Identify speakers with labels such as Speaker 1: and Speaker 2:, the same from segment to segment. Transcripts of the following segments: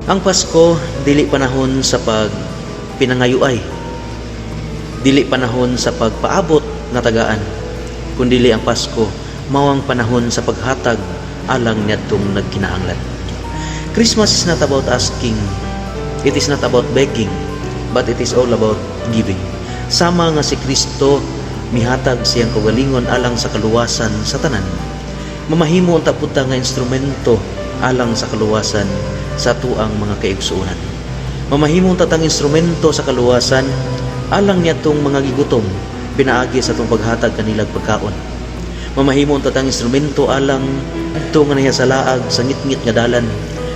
Speaker 1: Ang Pasko dili panahon sa pag pinangayuay. Dili panahon sa pagpaabot nga tagaan. Kundili ang Pasko mao ang panahon sa paghatag alang niadtong nagkinahanglan. Christmas is not about asking. It is not about begging, but it is all about giving. Sama nga si Kristo mihatag siyang kaugalingon alang sa kaluwasan sa tanan. Mamahimo unta pud ta nga instrumento alang sa kaluwasan sa atuang mga kaigsuonan. Mamahimo unta tang instrumento sa kaluwasan alang niadtong mga gigutom pinaagi sa atong paghatag kanilag pagkaon. Mamahimo unta tang instrumento alang adto nga nahasalaag sa ngitngit nga dalan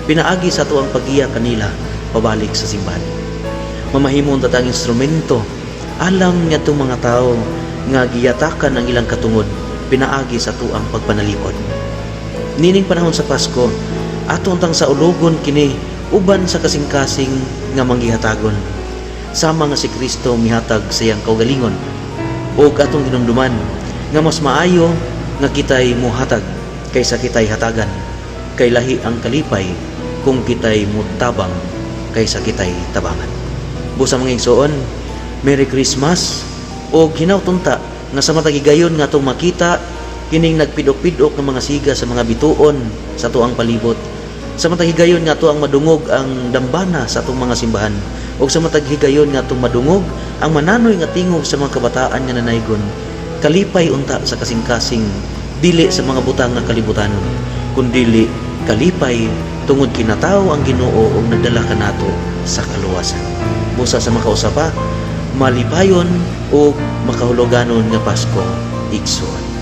Speaker 1: pinaagi sa atoang paggiya kanila pabalik sa simbahan. Mamahimo unta tang instrumento alang niadtong mga tawo nga giyatakan ang ilang katungod pinaagi sa atoang pagpanalipod. Nining panahon sa Pasko, ato untang saulogon kini uban sa kasing-kasing nga manggihatagon. Sama nga si Kristo mihatag sa iyang kaugalingon ug atong hinumduman nga mas maayo nga kitay muhatag kaysa kitay hatagan, kay lahi ang kalipay kung kitay mutabang kaysa kitay tabangan. Busa, mga igsoon, Merry Christmas ug hinawt unta nga sa matag higayon nga atong makita kining nagpidok-pidok ng mga siga sa mga bituon sa atuang palibot, sa matag higayon nga atoang madungog ang dambana sa atong mga simbahan, ug sa matag higayon nga atong madungog ang mananoy nga tingog sa mga kabataan nga nanaygon, kalipay unta sa kasing-kasing, dili sa mga butang nga kalibutanon, kundili kalipay tungod kinatawo ang Ginoo ug nagdala kanato sa kaluwasan. Busa sa makausa pa, malipayon ug makahuloganon nga Pasko, igsoon.